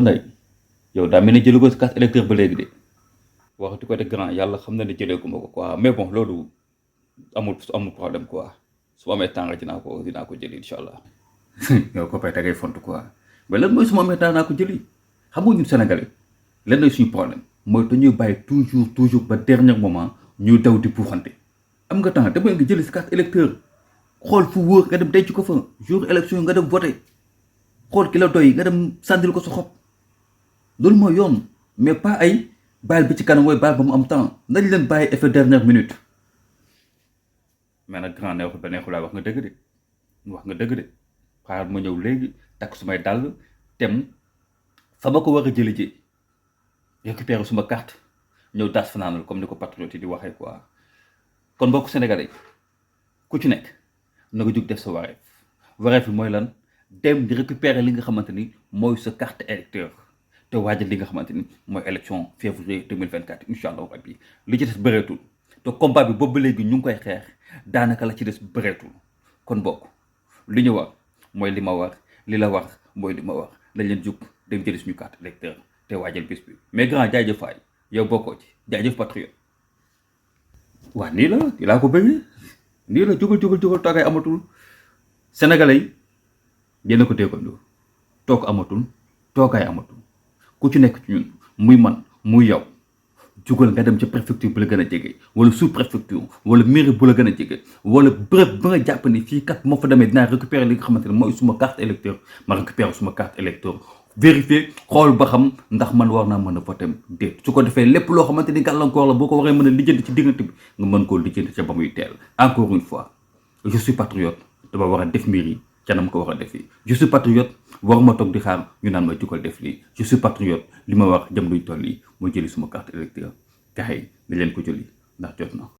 nday yow daa mel ni jëlu ko si carte électeur ba léegi de waxatu ko de grand yàlla xam na ne jëlee ko ma ko quoi mais bon loolu amul problème quoi su ma amee temps rek dinaa ko jëli incha allah. yow ko fay tagay font quoi mais lan mooy su ma amee temps naa ko jëli xam nga ñun Sénégalais lan lay suñu problème mooy dañuy bàyyi toujours ba dernier moment ñuy daw di puuxante. am nga temps demal nga jëli si carte électeur xool fu wóor nga dem denc ko fa jour élection nga dem voté xool ki la doy nga dem sàndil ko sa xob loolu mooy yoon mais pas ay bàyyil bi ci kanam mooy bàyyil ba mu am temps nañ leen bàyyi effet dernière minute. mais nag grand neexul ba neexul wax nga dëgg de xaaral ma ñëw léegi takk sumay dàll tem fa ma ko war a jëli ji récupérer suma carte ñëw daas fanaanal comme ni ko patriote yi di waxee quoi. kon mbokk sénégalais ku ci nekk na nga jug def sa wareef bi mooy lan dem di récupérer li nga xamante ni mooy sa carte électeur te waajal li nga xamante ni mooy élection février 2024 incha allah rabbi li ci des bëreetul te combat bi boobu ba léegi ñu ngi koy xeex daanaka la ci des bëreetul kon bokk li ñu war mooy li ma war li la war mooy li ma war lañ leen jug dem jëli suñu carte électeur te waajal bis bi mais grand jaajëf faay yow bokkoo ci jaajëf patriote. waa nii laa ko bëggee nii la jógal toogaay amatul sénégalais yi yéen a ko déggandoo toog amatul toogaay amatul ku ci nekk ci ñun muy man muy yow jugal nga dem ca préfecture bu la gën a jege wala sous préfecture wala mairie bu la gën a jege wala bërëb ba nga jàpp ni fii kat moo fa demee dinaa récupérer li nga xamante ne mooy suma carte électeur ma récupérer suma carte électeur vérifier xool ba xam ndax man war naa mën a voter déet su ko defee lépp loo xamante ni gàllankoor la boo ko waree mën a lijjanti ci diggante bi nga mën koo lijjanti ca ba muy teel. encore une fois je suis patriote dama war a def mbir yi ca na ma ko war a def yi je suis patriote waruma toog di xaar ñu naan ma jugal def lii je suis patriote li ma wax jëm luñ toll yi mooy jëli suma carte électeur gaxe yi dañ leen ko jëli ndax jot na.